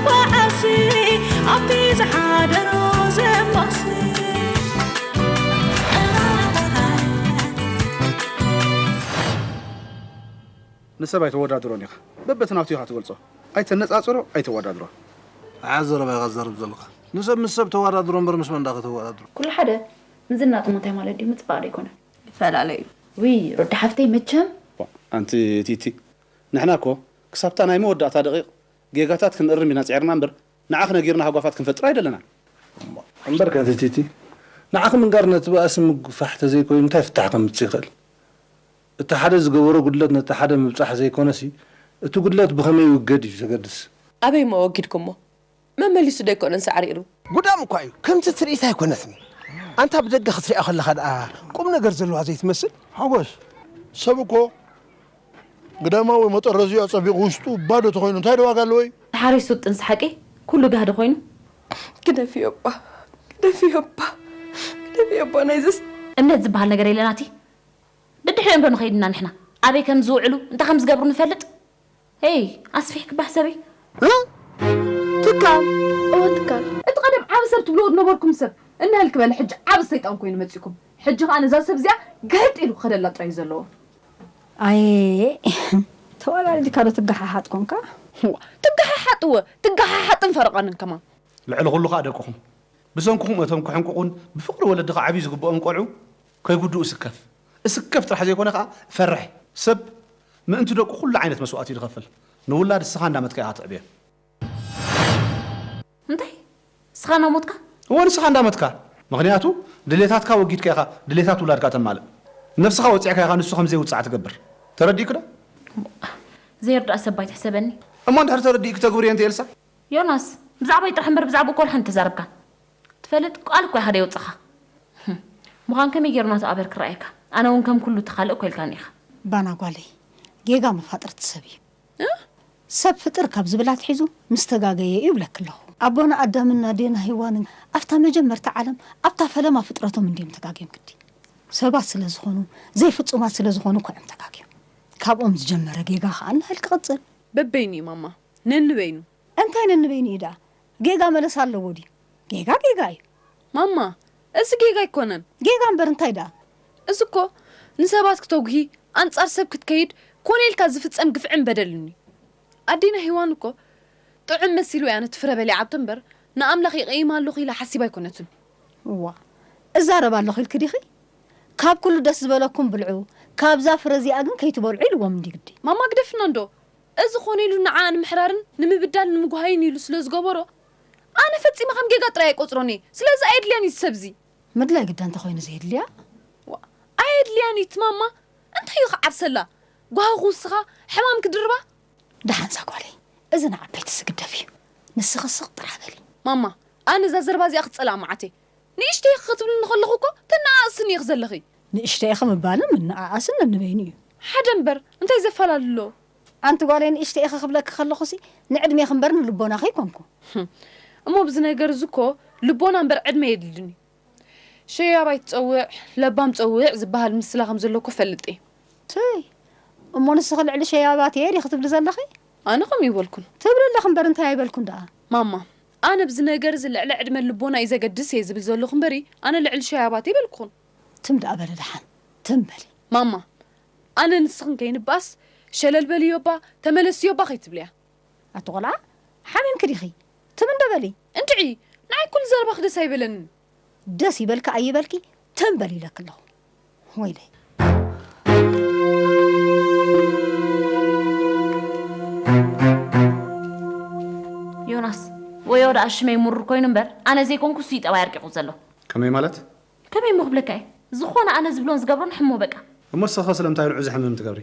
ጓዓሲ ኣብቲ ዝሓደሮ ዘማሲ። ንሰብ ኣይተወዳድሮን ኢኻ። በበቲ ናቱ ኢኻ ትገልጾ። ኣይተነጻጽሮ፣ ኣይተወዳድሮ። ኣያ ዘረባ ኢኻ ትዛረብ ዘለኻ። ንሰብ ምስ ሰብ ተወዳድሮ እምበር ምስ መን ዳ ከተወዳድሮ? ኩሉ ሓደ ምዝናጥ እሞ እንታይ ማለት ድዩ? ምጽባቕ ዶ ኣይኮነን? ይፈላለ እዩ። ውይ ሮዳ ሓፍተይ መቸም ኣንቲ ቲቲ ንሕና እኮ ክሳብታ ናይ መወዳእታ ደቂቕ ጌጋታት ክንእርም ኢና ጸዒርና እምበር ንዓኽ ነጊርና ሃጓፋት ክንፈጥር ኣይደለናን። እምበር ከንቲ ቲቲ ንዓኺ ምንጋር ነቲ ባእሲ ምግፋሕ ተዘይኮይኑ እንታይ ፍታሕ ከምጽእ ይኽእል? እቲ ሓደ ዝገበሮ ጉድለት ነቲ ሓደ ምብጻሕ ዘይኮነሲ እቲ ጉድለት ብኸመይ ይውገድ እዩ ዘገድስ። ኣበይ እሞ ወጊድኩሞ? መመሊሱ ዶ ኣይኮነን ሳዕሪሩ? ጉዳም እኳ እዩ። ከምቲ ትርኢት ኣይኮነትን። ኣንታ ብደገ ክትሪኣ ከለኻ ደኣ ቁም ነገር ዘለዋ ዘይትመስል? ሓጎስ፣ ሰብ እኮ ግዳማዊ መጠረዚኡ ኣጸቢቑ ውሽጡ ባዶ ተኾይኑ እንታይ ዶ ዋጋ ኣለዎ እዩ? ሓሪሱ ጥንሲ ሓቂ ኩሉ ጋህዲ ኮይኑ። ግደፍዮ እባ ግደፍዮ እባ ግደፍዮ እባ ናይዝስ። እምነት ዝበሃል ነገር የለናቲ። ደድሕሪኦም ዶ ንኸይድ ኢና ንሕና? ኣበይ ከም ዝውዕሉ እንታይ ከም ዝገብሩ ንፈልጥ? ሄይ ኣስፊሕኪ ባህ ሰበይ። ትካል እወ ትካል። እቲ ቀደም ዓቢ ሰብ ትብልዎ ዝነበርኩም ሰብ እንሀልክ በለ ሕጂ ዓቢ ሰይጣን ኮይኑ መጺእኩም። ሕጂ ከኣ ነዛ ሰብ እዚኣ ግህጥ ኢሉ ክኸደላ ጥራይ እዩ ዘለዎ። ኣየ ተወላዲካ ዶ ትገሓሓጥ ኮንካ? ትገሓሓጥወ ትገሓሓጥን ፈረቓንን ከማን። ልዕሊ ኩሉ ከኣ ደቅኹም ብሰንክኹም እቶም ክሕንቁቑን ብፍቕሪ ወለዲ ክዓብዩ ዝግብኦም ቆልዑ ከይጉድኡ እስከፍ እስከፍ ጥራሕ ዘይኮነ ከኣ እፈርሕ። ሰብ ምእንቲ ደቁ ኩሉ ዓይነት መስዋእቲ እዩ ዝኸፍል። ንውላድ እስኻ እንዳመትካ ኢኻ ትዕብዮ። እንታይ? እስኻ እናሞትካ? እወ ንስኻ እንዳመትካ። ምኽንያቱ ድሌታትካ ወጊድካ ኢኻ ድሌታት ውላድካ ተማልእ። ነብስኻ ወጺዕካ ኢኻ ንሱ ከም ዘይውጻዕ ትገብር። ተረዲእኪ ዶ? ዘይርዳእ ሰብ ኣይትሕሰበኒ። እሞ እንድሕር ተረዲእኪ ተግብርዮ እንተ ኤልሳ? ዮናስ ብዛዕባይ ጥራሕ እምበር ብዛዕባኡ እኮ ወላ ሓንቲ ኣይተዛረብካን። ትፈልጥ ቃል እኮ ኢኻ ደይወጻኻ። ምዃን ከመይ ገይሩ ናቱ ኣበር ክረኣየካ? ኣነ እውን ከም ኩሉ እቲ ካልእ እኮ ኢልካኒ ኢኻ። ባና ጓለይ ጌጋ መፋጥርቲ ሰብ እዩ። ሰብ ፍጥር ካብ ዝብል ኣትሒዙ ምስ ተጋገየ እዩ ይብለኪ ኣለኹ። ኣቦና ኣዳምን ኣዴና ሄዋንን ኣብታ መጀመርታ ዓለም ኣብታ ፈለማ ፍጥረቶም እንድዮም ተጋግዮም ግዲ። ሰባት ስለ ዝኾኑ ዘይፍጹማት ስለ ዝኾኑ እኮ እዮም ተጋግዮም። ካብኦም ዝጀመረ ጌጋ ኸኣ እናበል ክቕጽል። በበይኑ እዩ ማማ ነንበይኑ። እንታይ ነንበይኑ እዩ ደኣ? ጌጋ መለሳ ኣለዎ ድዩ? ጌጋ ጌጋ እዩ። ማማ እዚ ጌጋ ኣይኮነን። ጌጋ እምበር እንታይ ደኣ? እዚ እኮ ንሰባት ክተጉሂ ኣንጻር ሰብ ክትከይድ ኮነ ኢልካ ዝፍጸም ግፍዕን በደልን እዩ። ኣዴና ሄዋን እኮ ጥዑም መሲልዋ እያ ነቲ ፍረ በሊዓቶ እምበር ንኣምላኽ የቐይማ ኣለኹ ኢላ ሓሲባ ኣይኮነትን። እዋእ እዛረብ ኣለኹ ኢልኪ ዲኺ? ካብ ኩሉ ደስ ዝበለኩም ብልዑ፣ ካብዛ ፍረ እዚኣ ግን ከይትበልዑ ኢልዎም እንድዩ ግዲ። ማማ ግደፍና እንዶ እዚ ኾነ ኢሉ ንዓኣ ንምሕራርን ንምብዳል ንምጉሃይን ኢሉ ስለ ዝገበሮ ኣነ ፈጺመ ከም ጌጋ ጥራይ ኣይቆጽሮን እየ። ስለዚ ኣየድልያን እዩ እዚ ሰብ እዚ። ምድላይ ግዳ እንተኾይኑ ዘየድልያ? ዋእ ኣየድልያን እዩ እቲ ማማ። እንታይ እዩ ክዓብሰላ? ጓሂ ክውስኻ፣ ሕማም ክድርባ? ደሓን እዛ ጓለይ፣ እዚ ንዓበይቲ ዝግደፍ እዩ። ንስኺ ስቕ ጥራሕ በሊ። ማማ፣ ኣነ እዛ ዘረባ እዚኣ ክጸልኣ መዓት እየ። ንእሽተይ ኢኺ ክትብልኒ ከለኺ እኮ ተነኣእስኒ ኢኺ ዘለኺ። ንእሽተይ ኢኺ ምባልን ምንእኣስን ነንበይኑ እዩ። ሓደ እምበር እንታይ ዘፈላሊ ኣሎ? ኣንቲ ጓለይ ንእሽተይ ኢኺ ክብለኪ ከለኹሲ ንዕድሜኺ እምበር ንልቦናኺ ኣይኮንኩ። እሞ ብዚ ነገር እዚ እኮ ልቦና እምበር ዕድመ የድልን እዩ። ሸያብ ኣይትጸውዕ ለባም ጸውዕ ዝበሃል ምስላ ከም ዘሎ እኮ እፈልጥ እየ። ትይ እሞ ንስኺ ልዕሊ ሸያባት እየ ዲኺ ትብሊ ዘለኺ? ኣነ ከምኡ ኣይበልኩን። ትብሊ ኣለኺ እምበር እንታይ ኣይበልኩን ደኣ? ማማ ኣነ ብዚ ነገር እዚ ልዕሊ ዕድመን ልቦና እዩ ዘገድስ እየ ዝብል ዘለኹ እምበሪ ኣነ ልዕሊ ሸያባት ኣይበልኩኹን። ትም ደኣ በሊ ደሓን ትም በሊ። ማማ ኣነ ንስኽን ከይንበኣስ ሸለል በልዮ እባ ተመለስዮ እባ ከይትብልያ። ኣቲ ቆልዓ ሓሚምኪ ዲኺ? ትም እንዶ በሊ። እንድዒ ንዓይ ኩሉ ዘረባኺ ደስ ኣይበለንን። ደስ ይበልኪ ኣይበልኪ ትም በሊ ኢለኪ ኣለኹ። ወይለይ። ዮናስ ወዮ ደኣ ሽመይ ምሩር ኮይኑ እምበር ኣነ ዘይኮንኩ እሱ እዩ ጠባይ ኣርቂቑ ዘሎ። ከመይ ማለት? ከመይ እሞ ክብለካ እየ ዝኾነ ኣነ ዝብሎን ዝገብሮን ሕሞ በቃ። እሞ ንስኺኸ ስለምንታይ ንዑ ዘሕምም ትገብሪ?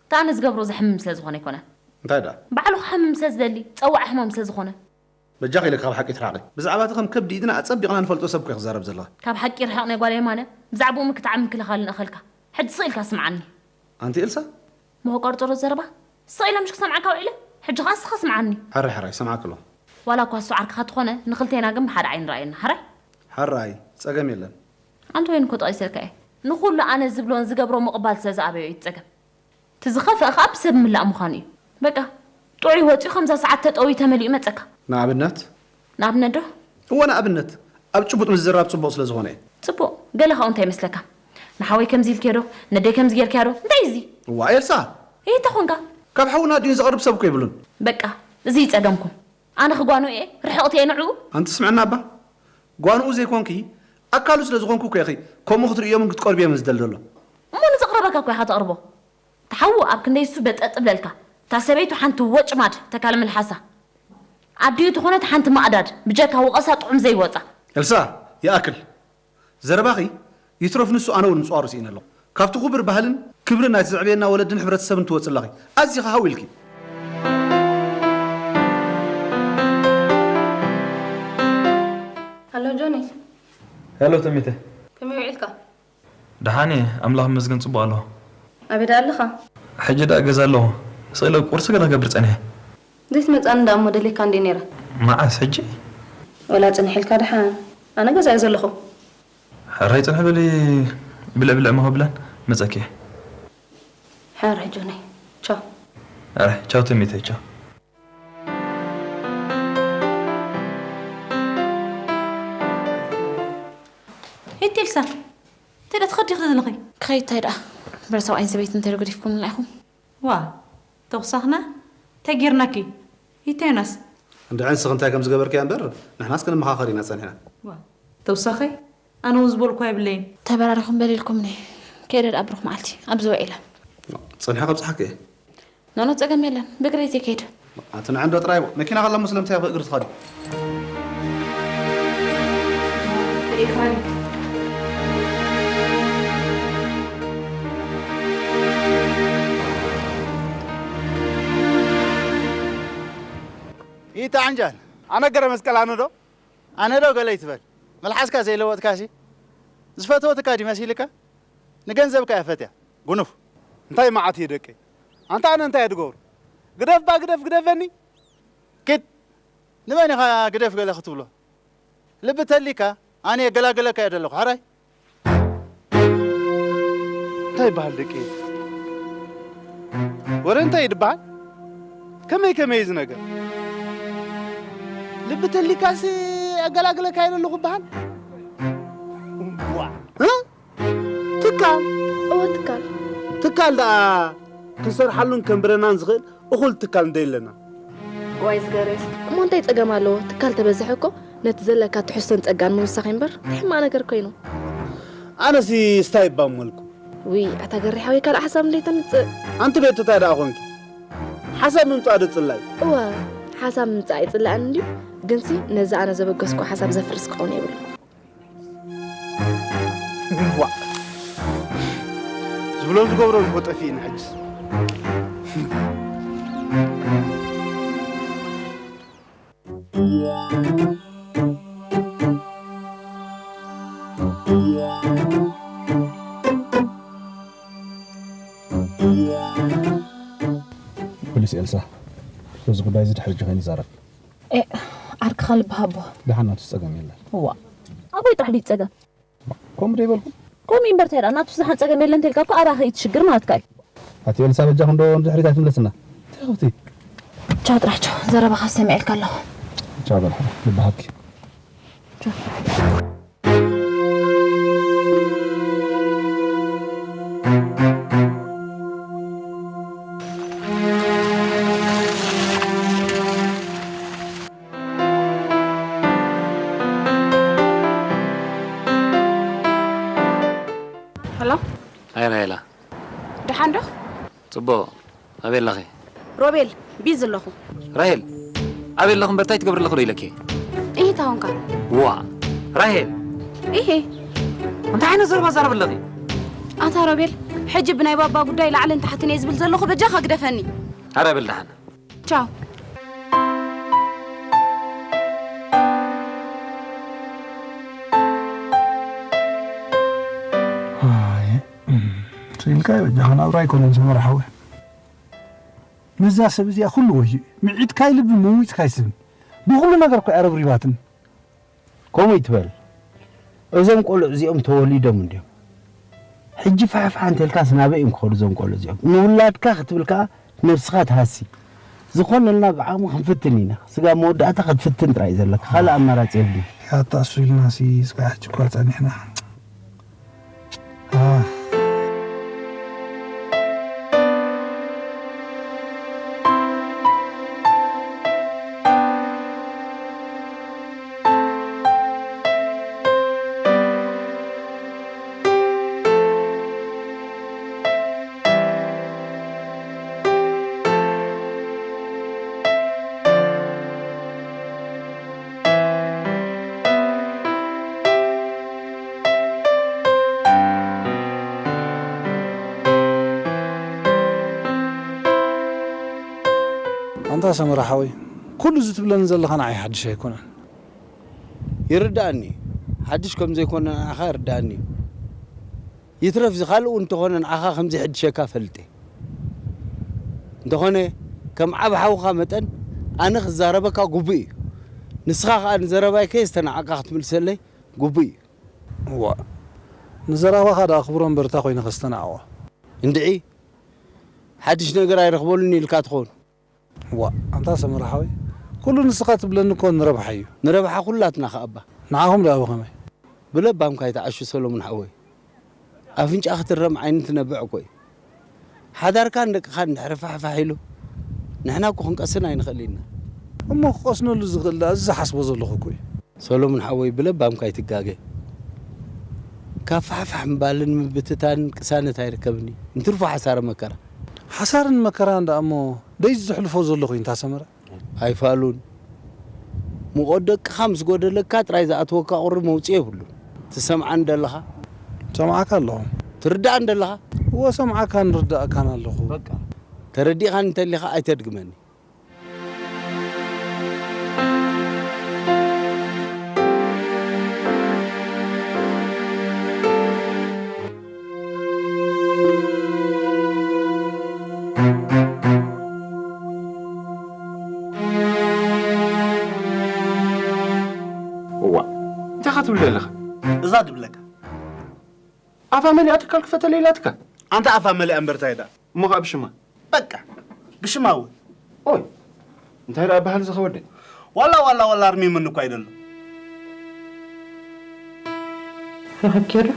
እቲ ኣነ ዝገብሮ ዘሕምም ስለ ዝኾነ ኣይኮነን። እንታይ ደኣ? ባዕሉ ክሓምም ስለ ዝደሊ ጸዋዒ ሕሞም ስለ ዝኾነ። በጃኺ ኢለ ካብ ሓቂ ትርሓቒ። ብዛዕባ እቲ ከም ከብዲ ኢድና ኣጸቢቕና ንፈልጦ ሰብ እኮ ኢኺ ትዛረቢ ዘለኺ። ካብ ሓቂ ርሓቕ ናይ ጓለይ የማነ፣ ብዛዕብኡ ምክትዓብ ምክልኻልን እኸልካ። ሕጂ ስቕ ኢልካ ስምዓኒ። ኣንቲ ኤልሳ መኸቆርጾሮ ዘረባ ስቕ ኢለ ምሽ ክሰምዓካ ውዒለ፣ ሕጂ ኸኣ እስኻ ስምዓኒ። ሕራይ ሕራይ ይሰምዓኪ ኣለኹ። ዋላ እኳ እሱ ዓርክኻ ትኾነ፣ ንኽልቴና ግን ብሓደ ዓይኒ ረኣየና። ሕራይ። ሕራይ ጸገም የለን። ኣንቲ ወይን እኮ ጠቒሰልካ እየ። ንኹሉ ኣነ ዝብሎን ዝገብሮ ምቕባል ስለ ዝኣበዮ እዩ እቲ ጸገም። እቲ ዝኸፍአ ኸኣ ብሰብ ምላእ ምዃኑ እዩ። በቃ ጥዑይ ወጺኡ ከምዛ ሰዓት ተጠውዩ ተመሊኡ ይመጸካ። ንኣብነት? ንኣብነት ዶ? እወ ንኣብነት። ኣብ ጭቡጥ ምዝራብ ጽቡቕ ስለ ዝኾነ እየ። ጽቡቕ። ገለ ካብኡ እንታይ ይመስለካ? ንሓወይ ከምዚ ኢልክዮ ዶ? ነደይ ከምዚ ጌርክያ ዶ? እንታይ እዩ እዚ? እዋ ኤልሳ! ይህ ተኾንካ? ካብ ሓውና ኣዲኡ ዝቐርብ ሰብ እኮ የብሉን። በቃ፣ እዚ እዩ ጸገምኩም። ኣነ ክጓንኡ እየ፣ ርሕቕቲ እየ ንዕኡ። ኣንቲ ስምዕና እባ። ጓንኡ ዘይኮንኪ፣ ኣካሉ ስለ ዝኾንኩ እኮ ኢኺ ከምኡ ክትርእዮምን ክትቀርብዮምን ዝደሊ ዘሎ። እሞ ንዘቕረበካ እኮ ኢኻ ተቕርቦ። ተሓዉ ኣብ ክንደይ እሱ በጠጥ ብለልካ። እታ ሰበይቱ ሓንቲ ወጭማድ ተካል ምልሓሳ። ኣዲኡ ተኾነት ሓንቲ ማእዳድ ብጀካ ወቐሳ ጥዑም ዘይወጻ። ኤልሳ፣ ይኣክል። ዘረባኺ ይትረፍ ንሱ ኣነ እውን ምጽዋሩ ስኢነ ኣለኹ። ካብቲ ክቡር ባህልን ክብርን ናይቲ ዘዕበየና ወለድን ሕብረተሰብን ትወጽእ ኣለኺ። ኣዚኺ ሃው ኢልኪ። ኣሎ ጆኒ። ሄሎ ተሚተ። ከመይ ውዒልካ? ደሓን እየ ኣምላኽ ይመስገን ጽቡቕ ኣለኹ። ኣበይ ደኣ ኣለኻ? ሕጂ ደኣ ገዛ ኣለኹ። ስቕ ኢለ ቁርሲ ገለ ክገብር ጸኒሐ። ዘይትመጽኣኒ ደኣ እሞ ደልየካ እንድየ ነይረ። መዓስ ሕጂ? ወላ ጽንሕ ኢልካ ደሓን። ኣነ ገዛ እየ ዘለኹ። ሕራይ ጽንሒ በሊ ብልዕ ብልዕ እሞ ከብለን መጸኪ እየ። ሕራይ ጆነይ። ቻው። ሕራይ ቻው ተሚተይ ቻው። ሂቲ ኢልሳ እንታይ ደኣ ትኸዲ ኢኺ ዘለኺ? ክኸይድ እንታይ ደኣ? እምበር ሰብኣይን ሰበይትን እንተ ዶ ገዲፍኩምልና ኢኹም? ዋእ ተኹሳኽና እንታይ ጌርናኪ? ሂቲ ዮናስ። እንድዒ ንስኺ እንታይ ከም ዝገበርክያ እምበር ንሕናስ ክንመኻኸር ኢና ጸኒሕና። ዋእ ተውሳኸይ ኣነ እውን ዝበልኩዋ የብለይን። ተበራሪኹም በል ኢልኩምኒ ከይደ ደኣ ብሩኽ መዓልቲ ኣብዚ ውዒለ። ጸኒሐ ከብጽሓኪ እየ። ኖኖ ጸገም የለን ብእግረይ እየ ዝኸይድ። ኣቲ ንዕንዶ ጥራይ እሞ መኪና ከላ እሞ ስለምንታይ ኢኺ ብእግሪ ትኸዲ? ኢታ ዓንጃል ኣነ ገረ መስቀል ኣነ ዶ ኣነ ዶ ገለ ይትበል መልሓስካ ዘይለወጥካሲ ዝፈተወትካ ድዩ መሲልካ ንገንዘብካ እያ ፈትያ ጉኑፍ። እንታይ መዓት እዩ ደቀይ ኣንታ ኣነ እንታይ እየ ድገብሮ ግደፍ ባ ግደፍ ግደፈኒ ኪድ ንመን ኢኻ ግደፍ ገለ ክትብሎ ልቢ ተሊካ ኣነ የገላግለካ እየ ደለኹ ሕራይ እንታይ ይበሃል ደቂ ወረ እንታይ ይድበሃል ከመይ ከመይ እዚ ነገር ልቢ ተሊካሲ ኣገላግለካ እየ ደለኹ ይበሃል እምቧ እ? ትካል እወ ትካል ትካል ደኣ ክንሰርሓሉን ከንብረናን ዝኽእል እኹል ትካል እንተይለና። ዋይ ዝገርም። እሞ እንታይ ጸገም ኣለዎ ትካል ተበዝሐ እኮ ነቲ ዘለካ ትሕዝቶን ጸጋን ምውሳኽ እምበር እንታይ ሕማቕ ነገር ኮይኑ። ኣነሲ ስታይ እባ እሞ ኢልኩ። ውይ ኣታ ገሬ ሓወይ ካልእ ሓሳብ እንድየ ተምጽእ። ኣንቲ ቤቱ ታይ ደኣ ኾንኪ ሓሳብ ምምጻእ ዶ ጽላኢ። እወ ሓሳብ ምምጻእ ኣይጽላእን እንድዩ ግንሲ ነዚ ኣነ ዘበገስኩ ሓሳብ ዘፍርስ ክኸውን የብሉን። ዋእ ዝብሎን ዝገብሮን እኮ ጠፊእኒ ሕጅስ። ፖሊስ ኤልሳ፣ በዚ ጉዳይ እዚ ድሕሪ ሕጂ ከይንዛረብ። ኤእ፣ ዓርክኻ ልቢ ሃቦ። ደሓን ናቱስ ጸገም የለን። እዋእ፣ ኣቦይ ጥራሕ ድዩ ጸገም? ከምኡ ዶ ይበልኩም? ከምኡ እዩ እምበር እንታይ ደኣ፣ ናቱስ ደሓን ጸገም የለን እንተልካ እኮ ኣባኻ እዩ እቲ ሽግር ማለትካ እዩ። ኣቲ ኤልሳ በጃኺ እንዶ ንድሕሪት ኣይትምለስና። እንታይ ኸብቲ? ቻው ጥራሕ ቻው፣ ዘረባኻ ሰሚዐልካ ኣለኹ። ቻው በል፣ ልቢ ሃብኪ። ሄሎ። ኣይ ራሄላ። ደሓን ዶ? ጽቡቕ። ኣበይ ኣለኺ? ሮቤል፣ ቢዚ ኣለኹ። ራሄል፣ ኣበይ ኣለኺ እምበር እንታይ ትገብሪ ኣለኺ ዶ ኢለኪ? እሂ፣ እንታይ ኾንካ? ዋእ! ራሄል! እሂ። እንታይ ዓይነት ዘረባ ትዛረቢ ኣለኺ? ኣታ ሮቤል፣ ሕጂ ብናይ ባባ ጉዳይ ላዕልን ታሕትን እየ ዝብል ዘለኹ፣ በጃኻ ግደፈኒ። ኣረ በል ደሓን። ቻው። ኣየ፣ እም፣ ስኢልካዮ በጃኻ ናብራ ኣይኮነን ሰመረ ሓወይ። ምስዛ ሰብ እዚኣ ኩሉ ወዩ እዩ። ምዒትካይ ልቢ መዊጽካይ ስም። ብኹሉ ነገር እኮ እያ ረብሪባትኒ። ከምኡ ኣይትበል። እዞም ቆልዑ እዚኦም ተወሊዶም እንድዮም። ሕጂ ፋሕፋሕ እንተልካስ ናበይ እዮም ክኸዱ እዞም ቆልዑ እዚኦም? ንውላድካ ክትብል ከኣ ነብስኻ ትሃሲ። ዝኾነልና ብዓቕሚ ክንፍትን ኢና። ስጋ መወዳእታ ክትፍትን ጥራይ እዩ ዘለካ። ካልእ ኣማራጺ የብሉን። ያታ እሱ ኢልናሲ እስካዕ ሕጂ እኳ ጸኒሕና። ኣንታ ሰመረ ሓወይ፣ ኩሉ እዚ ትብለኒ ዘለኻ ንዓይ ሓድሽ ኣይኮነን። ይርድኣኒ፣ ሓድሽ ከም ዘይኮነ ንዓኻ ይርድኣኒ እዩ። ይትረፍ እዚ ካልእ እውን እንተኾነ ንዓኻ ከም ዘይሕድሸካ ፈልጥ እየ። እንተኾነ ከም ዓቢ ሓውኻ መጠን ኣነ ክዛረበካ ግቡእ እዩ። ንስኻ ከኣ ንዘረባይ ከየስተናዓቕካ ክትምልሰለይ ግቡእ እዩ። እዋ፣ ንዘረባኻ ደኣ ኣኽብሮ እምበር እንታይ ኮይነ ከስተናዕቖ? እንድዒ፣ ሓድሽ ነገር ኣይረኽበሉን ኢልካ ትኸውን። ዋእ፣ ኣንታ ሰመረ ሓወይ፣ ኩሉ ንስኻ ትብለኒ እኮ ንረብሓ እዩ። ንረብሓ ኩላትና ከኣ እባ። ንዓኹም ደኣ ብኸመይ? ብለባምካ ኣይትዓሹ ሰሎሙን ሓወይ። ኣፍንጫ ክትረም ዓይኒ ትነብዕ እኮ እዩ። ሓዳርካን ደቅኻን እንድሕሪ ፋሕፋሕ ኢሉ፣ ንሕና እኮ ክንቀስን ኣይንኽእልን ኢና። እሞ ክቐስነሉ ዝኽእል ደኣ እዚ ዝሓስቦ ዘለኹ እኮ እዩ። ሰሎሙን ሓወይ፣ ብለባምካ ኣይትጋገ። ካብ ፋሕፋሕ ምባልን ምብትታንን ቅሳነት ኣይርከብን እዩ። እንትርፎ ሓሳረ መከራ። ሓሳርን መከራን ደኣ እሞ ደይ ዘሕልፎ ዘለኹ እዩ እንታ ሰመረ። ኣይፋሉን። ሙቐት ደቅኻ ምስ ጎደለካ ጥራይ ዝኣትወካ ቁሪ መውጽኢ የብሉን። ትሰምዓኒ ደለኻ? ሰምዓካ ኣለኹ። ትርድኣኒ ደለኻ? እወ፣ ሰምዓካን ርዳእካን ኣለኹ። በቃ። ተረዲእኻኒ እንተሊኻ ኣይተድግመኒ። እዋ፣ እንታይ ኻ ትብል ኣለኻ? እዛ ድብለካ። ኣፋ መሊኣ ትካል ክፈተለይ ኢላትካ? ኣንታ ኣፋ መሊኣ እምበር ታይ ደኣ? እሞ ኸኣ ብሽማ? በቃ ብሽማ እውን። ኦይ እንታይ ደኣ በሃል እዚ ኸወደይ? ዋላ ዋላ ዋላ ኣርሚምኒ እኳ ይደሎ። ረኸብኪዮ ዶ?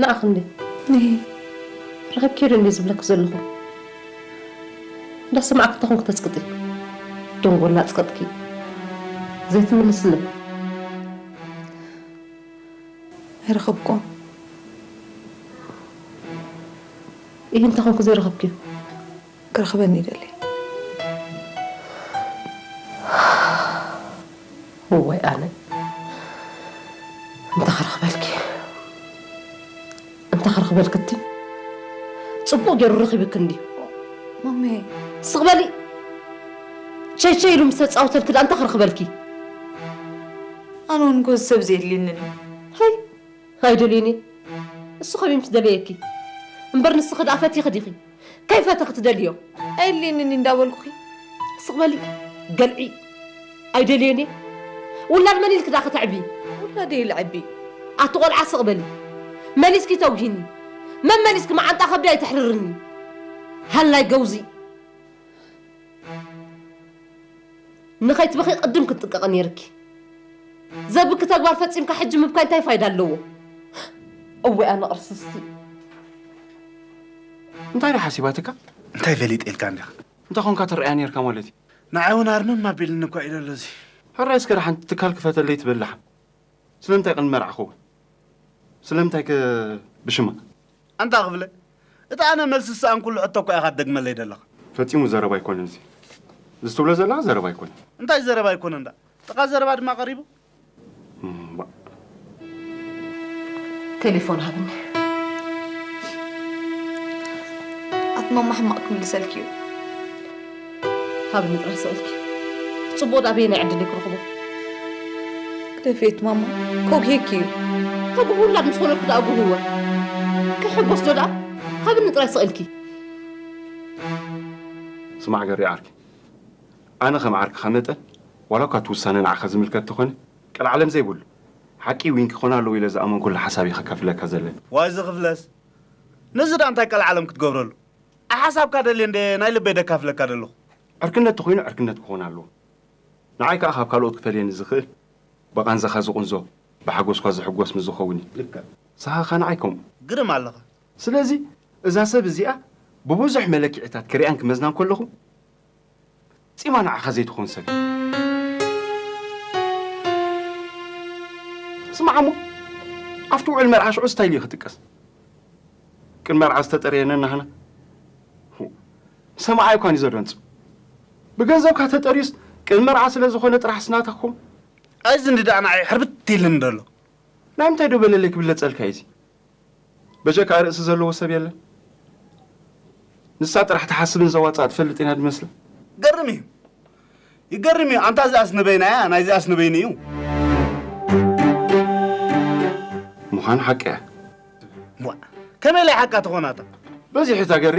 ንዓኺ እንዴ? ረኸብኪዮ ዶ እንዴ ዝብለኪ ዘለኹ? እንዳሰማዕኪ ተኾንኪ ተጽቅጢ። ደንጎላ ኣጽቀጥኪ። ዘይትምልስለይ። ኣይረኸብኩን። ኢሂ እንተኾንኩ ዘይረኸብክዮ? ክረኽበኒ ይደሊ። እዋይ ኣነ እንተ ክረኽበልኪ እንተ ክረኽበልኪ እቲ ጽቡቕ ገይሩ ረኺብኪ እንድዩ። ማሜ ስቕ በሊ። ቸይ ቸይ ኢሉ ምስ ተጻወተልኪ ደኣ እንተ ክረኽበልኪ። ኣነ እውን እኮ እዚ ሰብ እዚ የድልየንን እዩ። ሃይ ኣይደልዮን እየ። እሱ ከመይ ምስ ደለየኪ እምበር ንስኺ ደኣ ፈቲኺ ዲኺ? ከይፈተኺ ትደልዮ? ኣየድልየንን እዩ እንዳበልኩኺ። ስቕ በሊ ገልዒ። ኣይደልዮን እየ። ውላድ መን ኢልኪ ደኣ ከተዕብዪ? ውላደይ ኢለ ኣዕብየ። ኣቲ ቆልዓ ስቕ በሊ። መሊስኪ ተውሂኒ። መመሊስኪ መዓንጣ ከብዲ ኣይተሕርርኒ። ሃላይ ገውዚ። ንኸይትበኺ ቅድም ክትጥንቀቒ ነይርኪ። ዘብኪ ተግባር ፈጺምካ ሕጂ ምብካይ እንታይ ፋይዳ ኣለዎ? እወ ኣነ ቅርስስቲ። እንታይ ድያ ሓሲባትካ? እንታይ ፈሊጠ ኢልካ እንዲኻ? እንታይ ኾንካ ትረኣያ ነይርካ ማለት እዩ? ንዓይ እውን ኣርምም ኣቢልኒ እኳ እዩ ዘሎ እዚ። ሕራይ እስከ ደሓን ትካል ክፈተለይ ትብል ደሓን። ስለምንታይ ቅድሚ መርዓ ክኸውን? ስለምንታይ ከ ብሽማ? ኣንታ ክፍለ፣ እቲ ኣነ መልሲ ዝሰኣንኩሉ ሕቶ እኳ ኢኻ ትደግመለይ ዘለኻ። ፈጺሙ ዘረባ ኣይኮነን እዚ። እዚ ትብሎ ዘለኻ ዘረባ ኣይኮነን። እንታይ ዘረባ ኣይኮነን ደኣ? ጥቓ ዘረባ ድማ ቀሪቡ። እምባእ። ቴሌፎን ሃብኒ። ኣቲ ማማ ሕማቕ ክምልሰልኪ እዩ። ሃብኒ ጥራሕ ስቕ ኢልኪ። ጽቡቕ ደኣ በየናይ ዕድለይ ክረኽቦ? ግደፍዮ ኣቲ ማማ፣ ከጉህየኪ እዩ። ከጉህ ውላድ ምስ ወለድኩ ደኣ ኣጉህወ። ክሕጎስ ዶ ደኣ? ሃብኒ ጥራይ ስቕ ኢልኪ። ስማዕ ገሬ ዓርኪ፣ ኣነ ከም ዓርክኻ መጠን ዋላ እኳ እቲ ውሳነ ንዓኻ ዝምልከት ተኾነ፣ ቀልዓለም ዘይብሉ፣ ሓቂ ዊንኪ ክኾን ኣለዎ ኢለ ዝኣመንኩሉ ሓሳብ እየ ከካፍለካ ዘለኒ። ዋይ እዚ ክፍለስ፣ ነዚ ደኣ እንታይ ቀልዓለም ክትገብረሉ? ሓሳብካ ደልየ እንደ ናይ ልበይ ደካፍለካ ደለኹ። ዕርክነት ተኾይኑ ዕርክነት ክኾን ኣለዎ። ንዓይ ከኣ ካብ ካልኦት ክፈልየኒ ዝኽእል ብቓንዛኻ ዝቑንዞ፣ ብሓጎስኳ ዝሕጎስ ምስ ዝኸውን እዩ። ልክዕ። ንስኻ ከኣ ንዓይ ከምኡ። ግርም ኣለኻ። ስለዚ እዛ ሰብ እዚኣ ብብዙሕ መለክዒታት ክሪኣን ክመዝናን ከለኹ፣ ጺማ ንዓኻ ዘይትኾን ሰብ እያ። ስማዕ እሞ፣ ኣብቲ ውዕል መርዓ ሽዑ ስታይል እዩ ክጥቀስ። ቅድሚ መርዓ ዝተጠርየ ነናህና። ሰማዓይ እኳ እዩ ዘደንጹ። ብገንዘብካ ተጠርዩስ ቅድሚ መርዓ ስለ ዝኾነ ጥራሕ ስናታ ክኸውን። ኣይዚ እንዲ ደኣ ንዓይ ሕርብት ኢልኒ ደሎ። ናይ ምንታይ ዶ በለለይ ክብለጸልካ እዩ እዚ? በጀካ ርእሲ ዘለዎ ሰብ የለን። ንሳ ጥራሕ ትሓስብን ዘዋጽኣ ትፈልጥ ኢና ድመስል። ገርም እዩ። ይገርም እዩ። ኣንታ እዚኣስ ንበይና እያ፣ ናይዚኣስ ንበይኑ እዩ። ምዃን ሓቂ እያ። እዋ፣ ከመይ ኢላ ሓቃ ትኾናታ? በዚሑ እታ ገሬ፣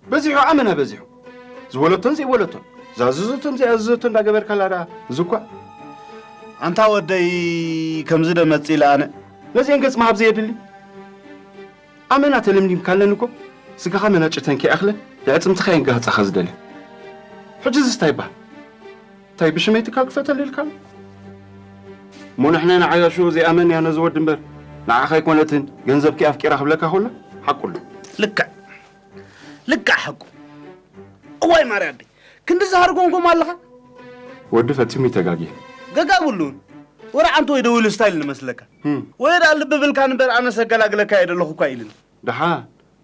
በዚሑ ኣመና በዚሑ። ዝበለቶን ዘይበለቶን፣ ዝኣዘዘቶን ዘይኣዘዘቶን እንዳገበርካላ ደኣ፣ እዚ እኳ። ኣንታ ወደይ፣ ከምዚ ዶ መጽእ ኢለ ኣነ። ነዚአን ገጽ ምሃብ ዘየድሊ። ኣመና ተለምዲምካለን እኮ፣ ስጋኻ መናጭተን ከይኣኽለ፣ የዕጽምትኻ እየን ክጋህጻኻ ዝደልያ። ሕጂ እዚስ እንታይ ይበሃል? እንታይ ብሽመይ ትካል ክፈተሉ ኢልካ ኣሎ? እሞ ንሕና ንዓያሹ ዘይኣመንያ ነዚ ወዲ እምበር፣ ንዓኻ ኣይኮነትን፣ ገንዘብኪ ኣፍቂራ ክብለካ ከሎ፣ ሓቁ ኣሎ። ልክዕ፣ ልክዕ ሓቁ። እዋይ ማርያ ኣደይ፣ ክንዲ ዝሃርጎንኩም ኣለኻ? ወዲ ፈጺሙ ይተጋግየ። ገጋ ብሉን። ወረ ዓንቶ ወይ ደዊሉ ስታይል ንመስለካ። ህም። ወይ ደኣ ልቢ ብልካ ንበር ኣነስ ኣገላግለካ እየ ደለኹ እኳ ኢልኒ። ደሓን፣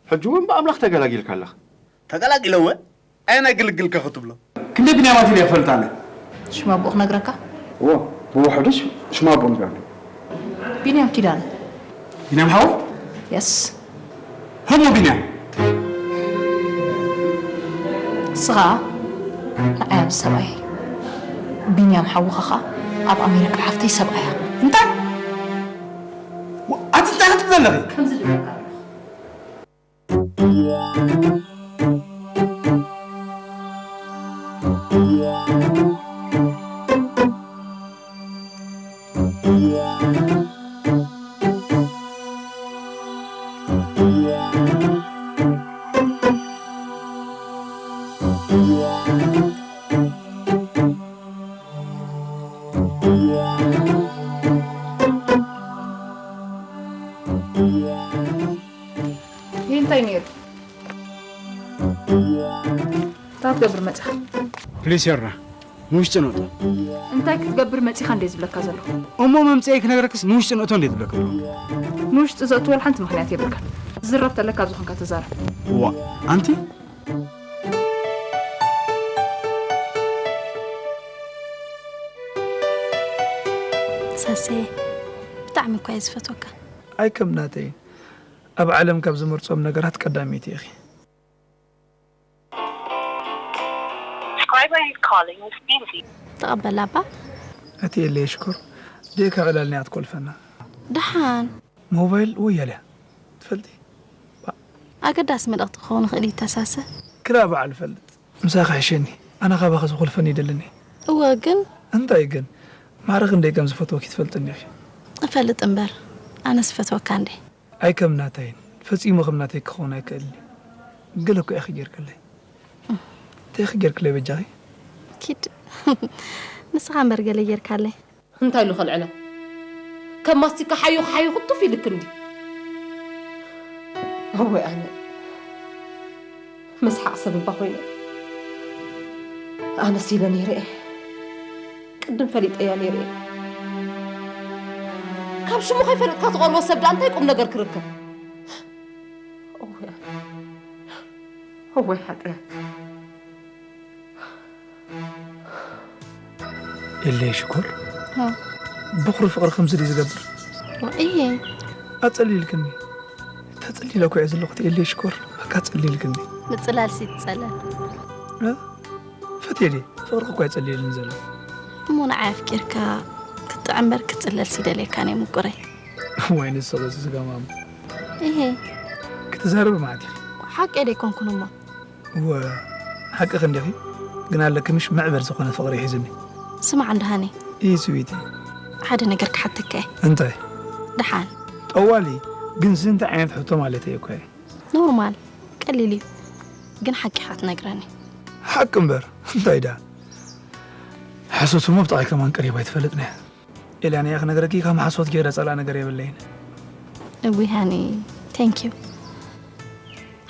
ሕጂ እውን ብኣምላኽ ተገላጊልካ ኣለኻ። ተገላጊለ እወ? ኣየናይ ግልግልከ ክትብሎ? ክንደይ ቢንያማት ኢለ ክፈልጥ ኣነ? ሽም ኣቦኡ ክነግረካ? እዎ፣ ብውሕዱ ሽ-፣ ሽም ኣቦኡ ንገርኒ። ቢንያም ኪዳነ። ቢንያም ሓወይ? የስ። ህሙ ቢንያም። ንስኻ ንዓይ ኣብዚ ሰብኣይ። ቢንያም ሓውኻ ኸኣ ኣብ ኣሜሪካ ሓፍተይ ሰብኣያ። እንታይ? ኣቲ እንታይ ክትብል ዘለኺ? ከምዚ ልበካ ኣለኹ። ይህ እንታይ ነይሩ? እንታይ ክትገብር መጺኻ? ፕሊስ ዮርና፣ ንውሽጢ ንእቶ። እንታይ ክትገብር መጺኻ እንደ ዝብለካ ዘለኹ? እሞ መምጽኤይ ክነግረክስ ንውሽጢ ንእቶ እንደ ዝብለካ ዘለኹ? ንውሽጢ ዘእትወል ሓንቲ ምኽንያት የብልካን። ዝረብ ተለካ ኣብ ዝኾንካ ተዛረብ። እዋ፣ ኣንቲ? ሳሴ፣ ብጣዕሚ እኳ እየ ዝፈትወካ። ኣይ ከም ናተይ፣ ኣብ ዓለም ካብ ዝመርጾም ነገራት ቀዳመይቲ ኢኺ። Subscriber you're calling is busy. ተቐበላ እባ። ኣቲ ኤለየ ሽኮር፣ ዴካ ዕላልና እያ ትኮልፈና። ደሓን። ሞባይል ወያልያ ትፈልጢ? ባ- ኣገዳሲ መልእኽቲ ክኸውን ይኽእል እዩ ተሳሰ። ክላ በዓል ፈልጥ። ምሳኺ ሕሸኒ። ኣነ ካባኺ ዝኹልፈኒ ይደልኒ። እወ ግን እንታይ ግን? ማዕረ ክንደይ ከም ዝፈትወኪ ትፈልጥኒ ኢኺ። እፈልጥ እምበር፣ ኣነስ እፈትወካ እንዴ። ኣይ ከም ናተይን፣ ፈጺሙ ከም ናተይ ክኸውን ኣይክእልን እዩ። ገለ እኮ ኢኺ ጌርክለይ። እንታይ ኢኺ ጌርክለይ በጃኺ? ኪድ። ንስኻ እምበር ገለ ጌርካለይ። እንታይ ኢሉ ከልዕላ? ከም ማስቲካ ሓዩኽ ሓዩኽ ቱፍ ኢልክ እንዲ። እወይ ኣነ። መስሓቕ ሰብ እባ ኮይነ። ኣነስ ኢለ ነይረ እየ። ቅድም ፈሊጠያ ነይረ እየ። ካብ ሽሙ ከይፈለጥካ ትቐርቦ ሰብ ደኣ እንታይ ቁም ነገር ክርከብ? እወይ ኣነ። እወይ ሓጥያት። ኤለይ ሽኮር፣ ኦ። ብኹሪ ፍቕሪ ከምዚ ድዩ ዝገብር? እየ። ኣጸሊልክኒ። ተጸሊለ እኮ እየ ዘለኹ፣ ኤለይ ሽኮር። በቃ ኣጸሊልክኒ። ምጽላል ሲ ትጸለል። እ? ፈትየ ድየ? ፍቕርኺ እኮ ኣየጸሊልን ዘሎ። እሞ ንዓይ ኣፍቂርካ ክትጥዕም እምበር ክትጽለል ሲ ደልየካ ናይ ምቁረይ። ወይ ንስኺ ስጋማም። እሄ። ክትዛረቢ ማለት እዩ። ሓቂ ደይኮንኩን እሞ። እወ፣ ሓቅኺ እንዲኺ፣ ግን ኣለኪ ምሽ መዕበል ዝኾነ ፍቕሪ ሒዝኒ። ስማዕ እንድሃኒ። እይ ስዊቲ። ሓደ ነገር ክሓተካ እየ። እንታይ? ደሓን። ጠዋሊ፣ ግን እዚ እንታይ ዓይነት ሕቶ ማለተይ እኮ እየ? ኖርማል፣ ቀሊል እዩ። ግን ሓቂ ኢኻ ትነግረኒ። ሓቂ እምበር እንታይ ዳ? ሓሶት እሞ ብጣዕሚ ከማን ቀሪባ ኣይትፈልጥን እያ። ኤልያና እያ ክነግረኪ፣ ከም ሓሶት ገይረ ጸላእ ነገር የብለይን። እዊ ሃኒ፣ thank you።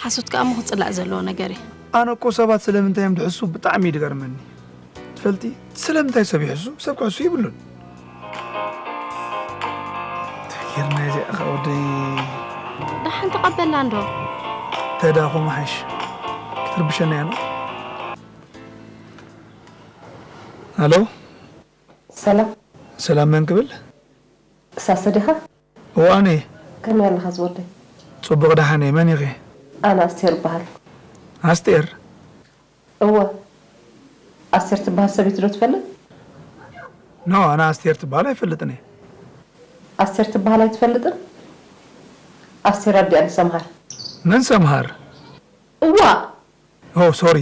ሓሶት ከኣ እሞ ክጽላእ ዘለዎ ነገር እዩ። ኣነ እኮ ሰባት ስለምንታይ እዮም ድሕሱ ብጣዕሚ እዩ ድገርመኒ። ትፈልጢ፣ ስለምንታይ ሰብ ይሕሱ? ሰብ ክሕሱ ይብሉን። እንታይ ጌርና እዚኣ ኸ ወደይ? ደሓን ተቐበላ እንዶ። ተዳኹም ሓሽ ክትርብሸና እያ ነው። ኣሎ፣ ሰላም። ሰላም መን ክብል? ሳሰ ዲኻ? እዋኔ፣ ከመይ ኣለኻ ዝወደይ? ጽቡቕ ደሓን እየ። መን ኢኺ? ኣነ ኣስቴር እበሃል። ኣስቴር? እወ። ኣስቴር ትበሃል ሰበይቲ ዶ ትፈልጥ? ኖ፣ ኣነ ኣስቴር ትበሃል ኣይፈልጥን እየ። ኣስቴር ትበሃል ኣይትፈልጥን? ኣስቴር ኣዲኣ ንሰምሃር። መን ሰምሃር? እዋ። ኦ ሶሪ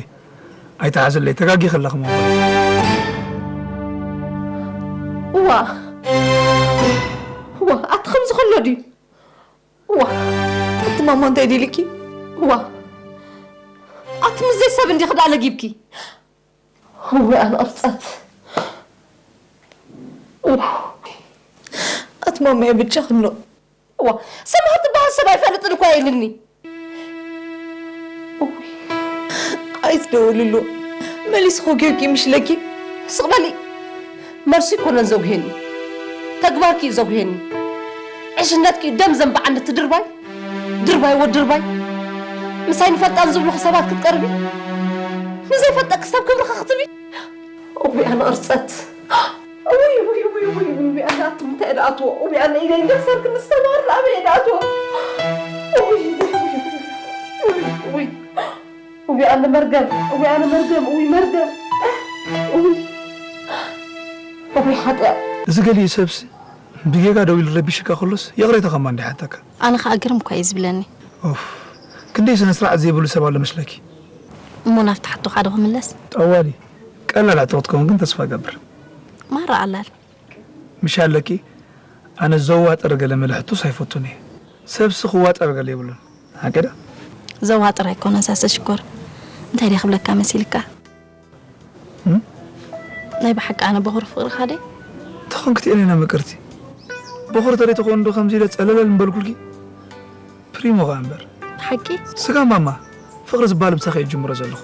ኣይትሓዝለይ ተጋጊኺ ኣለኺ ሞባይል። እዋ እዋ ኣቲ ከምዚ ከሎ ድዩ እዋ ኣቲ ማማ እንታይ ዲልኪ እዋ ኣቲ ምዘይ ሰብ እንዲኺ ደኣ ለጊብኪ እዋ ኣነ ቅርፀት እዋ ኣቲ ማማየ ብጃ ክኖ እዋ ሰማሃር ትበሃል ሰብ ኣይፈልጥን እኳ ኢልኒ። ኣይትደውልሉ መሊስኹ ጌርኪ ምሽለኪ። ስቕ በሊ። መልሲ ኣይኮነን ዘጉሄኒ፣ ተግባርኪ እዩ ዘጉሄኒ። ዕሽነትኪ እዩ ደም ዘንበዓኒ። እቲ ድርባይ ድርባይ ወዲ ድርባይ ምሳይ ንፈልጣን ዝብሉኺ ሰባት ክትቀርቢ ንዘይፈልጠኪ ሰብ ክብርኺ ክትቢ። እውይ ኣነ ቅርፀት። እውይ እውይ እውይ እውይ እውይ ኣነ ኣቱም እንታይ ደኣትዎ እውይ ኣነ ኢለይ እንዲያ ክሰርክ ንስተማር ኣበይ ደኣትዎ። እውይ እውይ እውይ እውይ እውይ እውይ ኣነ መርገም እውይ ኣነ መርገም እውይ መርገም እውይ እውይ ሓጥያ። እዚ ገሊኡ ሰብሲ ብጌጋ ደው ኢሉ ረቢሽካ ከሎስ ይቕሬታ ከማ እንዲሓተካ። ኣነ ኸኣ ግርም እኳ እዩ ዝብለኒ። ኡፍ ክንደይ ስነ ስርዓት ዘይብሉ ሰብ ኣሎ መስለኪ። እሞ ናብቲ ሕቶኻ ዶ ክምለስ? ጠዋሊ ቀላል ሕቶ ክትከውን ግን ተስፋ እገብር። ማራ ቀላል። ምሽ ኣለኪ ኣነ ዘዋጥር ገለ መለ ሕቶስ ኣይፈቱን እየ። ሰብሲ ክዋጠር ገለ የብሉን። ሓቂ ዶ? ዘዋጥር ኣይኮነን ሳሰ ሽኮር። እንታይ ድየ ክብለካ መሲልካ? ናይ ብሓቂ ኣነ በኹሪ ፍቕርኻ ድየ? እንታይ ኮንኪ ትእኔና ምቅርቲ? በኹሪ ተደይ ተኾይኑ ዶ ከምዚ ኢለ ጸለለል ምበልኩልኪ? ፕሪሞ ኸኣ እምበር። ብሓቂ? ስጋ ማማ፣ ፍቕሪ ዝበሃል ምሳኺ እየ ዝጅምሮ ዘለኹ።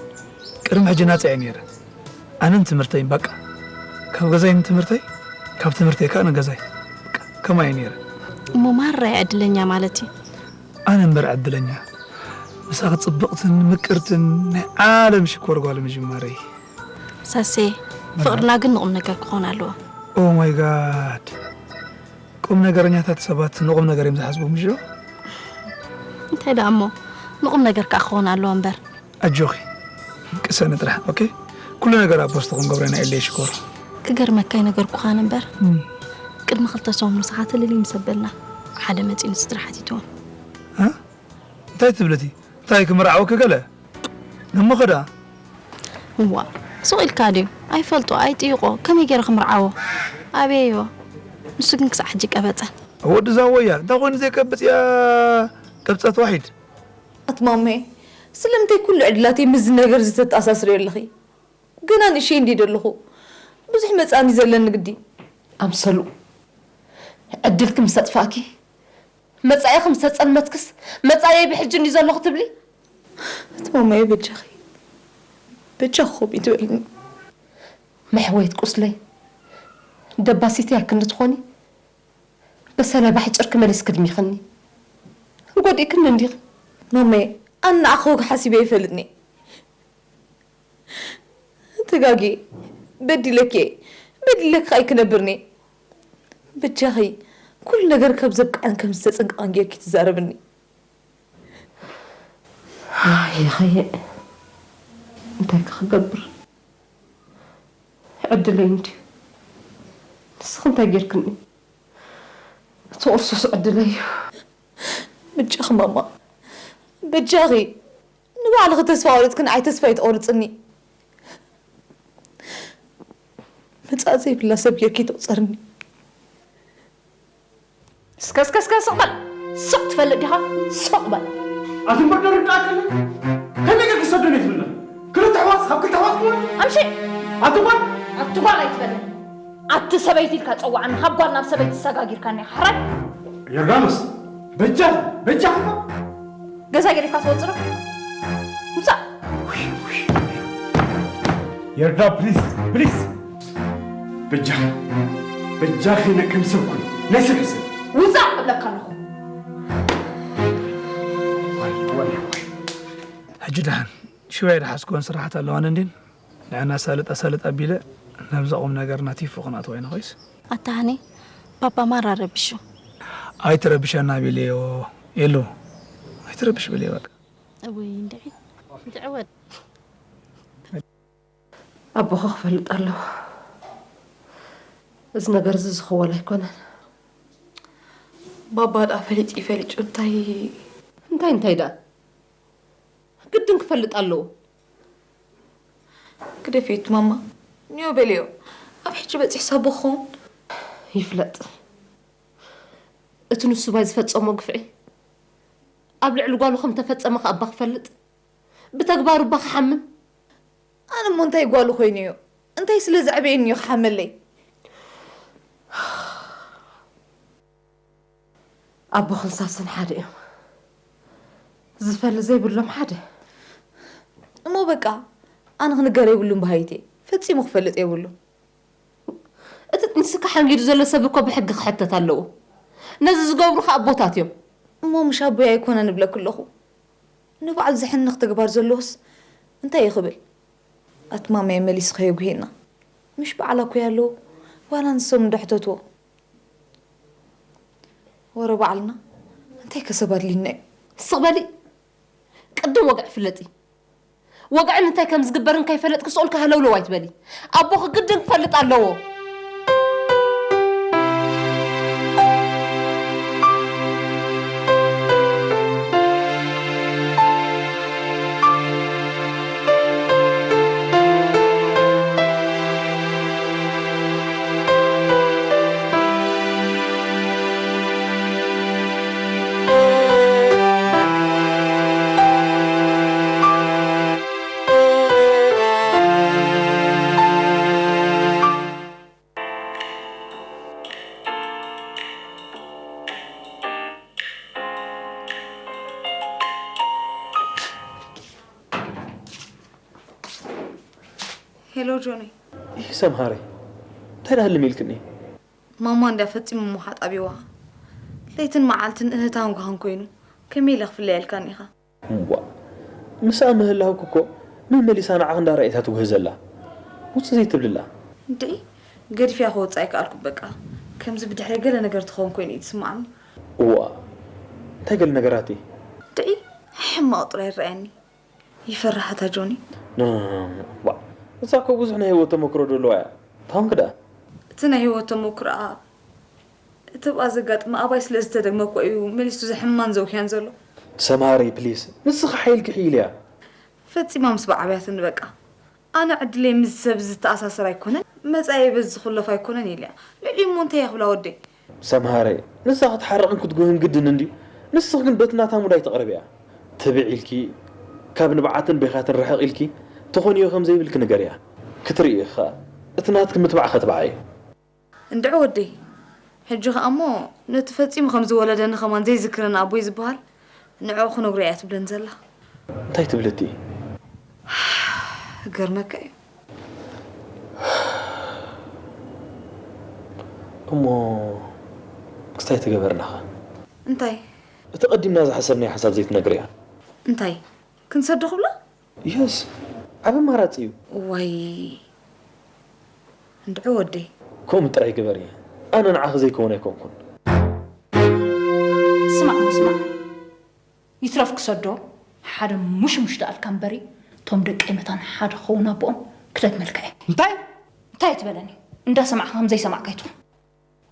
ቅድሚ ሕጂ ናጻ እየ ነይረ። ኣነን ትምህርተይን በቃ። ካብ ገዛይ ንትምህርተይ፣ ካብ ትምህርተይ ከኣ ንገዛይ። በቃ፣ ከምኡ እየ ነይረ። እሞ ማራ እየ ዕድለኛ ማለት እዩ። ኣነ እምበር ዕድለኛ። ምሳኺ ጽብቕትን ምቅርትን ናይ ዓለም ሽኮር ጓል ምጅማረይ። ሳሴ፣ ፍቕርና ግን ንቑም ነገር ክኾን ኣለዎ። Oh my God። ቁም ነገረኛታት ሰባት ንቑም ነገር እዮም ዝሓስቡ ምሽ ዶ? እንታይ ደኣ እሞ ንቑም ነገር ከኣ ክኾን ኣለዎ እምበር። ኣጆኺ ቅሰኒ ጥራሕ ኦኬ። ኩሉ ነገር ኣብ ቦስቶ ክንገብሮ ኢና ኤልየ ሽኮር። ክገርመካ ኣይነገርኩኻን እምበር እም። ቅድሚ ክልተ ሰሙን ምሳኻ ትልልይ ምስ ኣበልና ሓደ መጺኡ ንስድራ ሓቲትዎም። እ? እንታይ ትብሊ እቲ እንታይ ክምርዓወኪ ገለ እሞ ኸዳ እዋ ሱቕ ኢልካ ድዩ ኣይፈልጦ ኣይጥይቖ ከመይ ገይረ ክምርዓዎ ኣበየዮ ንሱ ግን ክሳዕ ሕጂ ቀበጸ። ወዲ ዛወያ እንታይ ኮይኑ ዘይቀብጽ እያ ቀብጸት ዋሒድ። ኣቲ ማመየ ስለምንታይ ኩሉ ዕድላተይ ምስዚ ነገር እዚ ተተኣሳስርዮ ኣለኺ? ገና ንእሸይ እንድየ ደለኹ ብዙሕ መጻእኒ ዘለኒ ግዲ። ኣምሰሉ ዕድልኪ ምስ ኣጥፋእኪ መጻኢኺ ምስ ተጸልመትክስ መጻኢየይ ብሕጂ እንድዩ ዘለኹ ትብሊ? ኣቲ ማመየ በጃኺ በጃኺ ከምኡ ኣይትበልኒ። መሕወይት ቁስለይ ደባሲተያ ክንዲ ትኾኒ በሰላይ ባሕጭርኪ መሊስኪ ኣድሚኽኒ ጎዲእክኒ እንዲኺ። ማመየ ኣነ ንዓኺ ወግዒ ሓሲበ ኣይፈልጥን እየ። ተጋግየ በዲለኪ እየ በዲለኪ ከኣ ኣይክነብርን እየ። በጃኺ ኩሉ ነገር ካብ ዘብቅዐን ከም ዝተጸንቀቐን ጌርኪ ትዛረብኒ። ኣየ ኸየ እንታይ ከ ክገብር ዕድለይ እንድዩ። ንስኺ እንታይ ጌርክኒ? እቲ ቁርሱስ ዕድለይ እዩ። በጃኺ ማማ በጃኺ ንባዕልኺ ተስፋ ቆሪጽኪ ንዓይ ተስፋ ኣይትቆርጽኒ። መጻኢ ዘይብላ ሰብ ጌርኪ ትቑጸርኒ። እስከ እስከ እስከ ስቕ በል ስቕ ትፈልጥ ዲኻ ስቕ በል። ኣቲ እምበር ደርዳእክኒ ከመይ ጌርኪ ሰደን የትብልና ክልተ ኣሕዋት ካብ ክልተ ኣሕዋት ክብላ ኣምሺ ኣቲ ጓል ኣቲ ጓል ኣይትበል ኣቲ ሰበይቲ ኢልካ ጸዋዓኒ ካብ ጓል ናብ ሰበይቲ ሰጋጊርካኒ ሓራይ ዮርዳኖስ በጃ በጃ ገዛ ገዲፍካ ትወጽእ ዶ ምጻእ የርዳ ፕሊስ ፕሊስ በጃ በጃኺ ነከም ሰብ ኩን ናይ ሰብ ሕሰብ ውጻእ እብለካ ኣለኹ ሕጂ ደሓን ሽወይ ድሓዝክወን ስራሓት ኣለዋን እንድን ንዕና ሳልጥ ኣሳልጥ ኣቢለ ናብዛ ቁም ነገርና ቲፎ ክንኣትዋ ኢና ኮይስ ኣታ ሃኒ ባባ ማራ ረቢሹ ኣይትረብሸና ቢለዮ የሉ ኣይትረብሽ በልዮ በቃ እውይ እንድዒ እንድዒ ወድ ኣቦኻ ክፈልጥ ኣለዎ። እዚ ነገር እዚ ዝኽወል ኣይኮነን። ባባ ደኣ ፈሊጡ ይፈሊጡ እንታይ እንታይ እንታይ ደኣ ግድን ክፈልጥ ኣለዎ። ግደፍዮ እቲ ማማ ንዮ በልዮ ኣብ ሕጂ በፂሕስ ኣቦ ክኸውን ይፍለጥ እቲ ንሱ ባይ ዝፈፀሞ ግፍዒ ኣብ ልዕሊ ጓሉ ከም ተፈፀመ ከኣ ኣባ ክፈልጥ ብተግባሩ እባ ክሓምም ኣነ እሞ እንታይ ጓሉ ኮይነ እዮ እንታይ ስለ ዘዕበየኒ እዮ ክሓመለይ ኣቦኽን ሳስን ሓደ እዮም ዝፈሊ ዘይብሎም ሓደ እሞ በቃ ኣነ ክንገር የብሉን በሃይት እየ ፈጺሙ ክፈልጥ የብሉን እቲ ንስካ ሓንጊዱ ዘሎ ሰብ እኮ ብሕጊ ክሕተት ኣለዎ ነዚ ዝገብሩ ከኣ ኣቦታት እዮም እሞ ምሽ ኣቦይ ኣይኮነን እብለኪ ኣለኹ ንባዕሉ ዘሕንኽ ተግባር ዘለዎስ እንታይ እዩ ክብል ኣቲ ማማየ መሊስኻ የጉህየና ምሽ በዓላ እኮ እያ ኣለዉ ዋላ ንሶም እንዶ ሕተትዎ ወረ በዓልና እንታይ ከ ሰብ ኣድልዩና እዩ ስቕ በሊ ቅድም ወግዒ ፍለጢ ወግዕን እንታይ ከም ዝግበርን ከይፈለጥኪ ስኦልካ ሃለውለው ኣይትበሊ ኣቦኺ ግድን ክፈልጥ ኣለዎ ሄሎ ጆኒ። ይህ ሰምሃሪ እንታይ ዳህልም ኢልክኒ? ማማ እንድያ ፈጺሙ እሞ ሓጣቢዋ። ለይትን መዓልትን እህታን ጓሃን ኮይኑ ከመይ ኢለ ክፍለየልካን ኢኻ? እዋ ምስኣ ምህላውኪ እኮ መመሊሳ ንዓኺ እንዳረኣየት እያ ትጉሂ ዘላ። ውጽእ ዘይትብልላ። እንድዒ ገዲፈያ ክወጽእ ኣይከኣልኩን በቃ። ከምዚ ብድሕረይ ገለ ነገር ትኸውን ኮይኑ እዩ ዝስምዓኒ። እዋ እንታይ ገለ ነገራት እዩ? እንድዒ ሕማቕ ጥራይ ይረኣየኒ። ይፈርሕ ኣታ ጆኒ። ኖ ኖ ኖ ኖ ዋ እዛ እኮ ብዙሕ ናይ ህይወት ተመክሮ ደለዋ እያ። ታንክ ደኣ። እቲ ናይ ህይወት ተመክሮኣ እቲ ብኣ ዘጋጥማ ኣባይ ስለ ዝተደግመ እኮ እዩ መሊሱ ዘሕምማን ዘውክያን ዘሎ። ሰምሃረይ ፕሊስ ንስኺ ሓይልኪ ሕይልያ። ፈጺማ ምስ በዓብያትኒ በቃ። ኣነ ዕድለይ ምስ ሰብ ዝተኣሳሰር ኣይኮነን መጻኢየይ በዚ ዝኹለፍ ኣይኮነን ኢለያ። ልዕሊኡ እሞ እንታይ እያ ክብላ ወደይ። ሰምሃረይ ንሳ ክትሓርቕን ክትጉህን ግድን እንድዩ። ንስኺ ግን በቲ ናታ ሙድ ኣይትቕረብያ። ትብዕ ኢልኪ ካብ ንብዓትን ቤኻትን ርሕቕ ኢልኪ ትኾንዮ ከም ዘይብልኪ ንገርያ። ክትርኢ ኢኺ ኸኣ እቲ ናትኪ ምትባዕ ከትብዓ እዩ። እንድዒ ወደይ፣ ሕጂ ኸኣ እሞ ነቲ ፈጺሙ ከም ዝወለደኒ ኸማን ዘይዝክረኒ ኣቦይ ዝበሃል ንዕኡ ክነግሮ እያ ትብለኒ ዘላ። እንታይ ትብለቲ? ክገርመካ እዩ። እሞ ክስታይ ተገበርናኸ? እንታይ? እቲ ቀዲምና ዝሓሰብናዮ ሓሳብ ዘይትነግርያ። እንታይ? ክንሰዶ ክብላ? የስ ዓቢ ኣማራጺ እዩ። ዋይ እንድዒ ወደይ። ከምኡ ጥራይ ግበሪ። ኣነ ንዓኺ ዘይከውን ኣይኮንኩን። ስማዕ ስማዕ ይትረፍ ክሰዶ ሓደ ሙሽሙሽ ደኣልካ እምበሪ እቶም ደቀይ መታን ሓደ ክኸውን ኣቦኦም ክደግመልካ እየ። እንታይ እንታይ ትበለኒ እንዳሰማዕካ ከም ዘይሰማዕካ ኣይትኹን።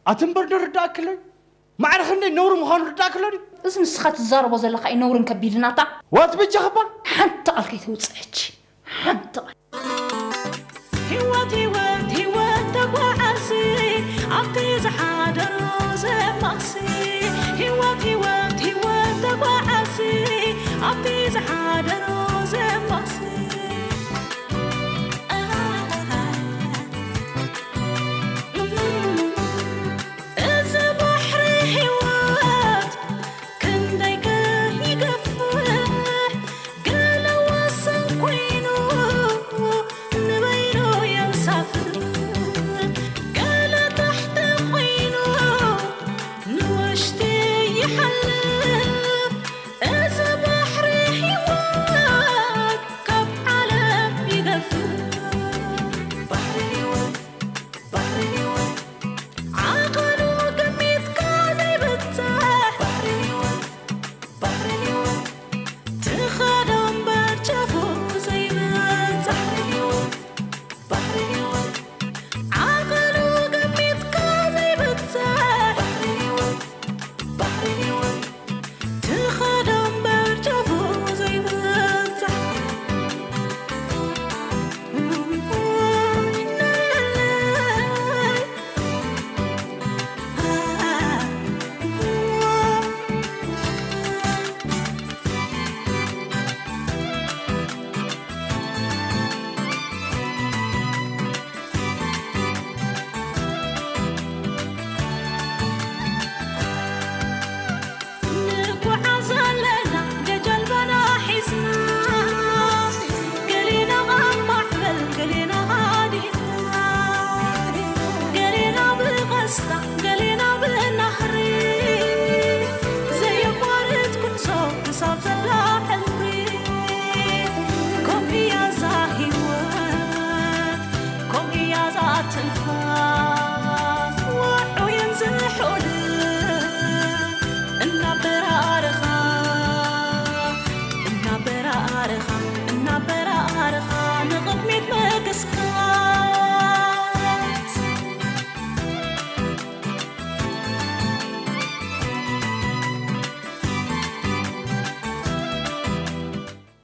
ኣቲ እምበር ዶ ርዳእክለይ ማዕረ ክንደይ ነውሪ ምዃኑ ርዳእክሎ ድዩ? እዚ ንስኻ ትዛረቦ ዘለኻ እዩ ነውርን ከቢድን ኣታ። ዋት በጃኺ እባ ሓንቲ ቃል ከይተውጽእ ሕጂ ሓንቲ ቃል። ህይወት ህይወት ህይወት ተጓዓዚ ኣብቲ ዝሓደሮ ዘማሲ ህይወት ህይወት ህይወት ተጓዓዚ ኣብቲ ዝሓደሮ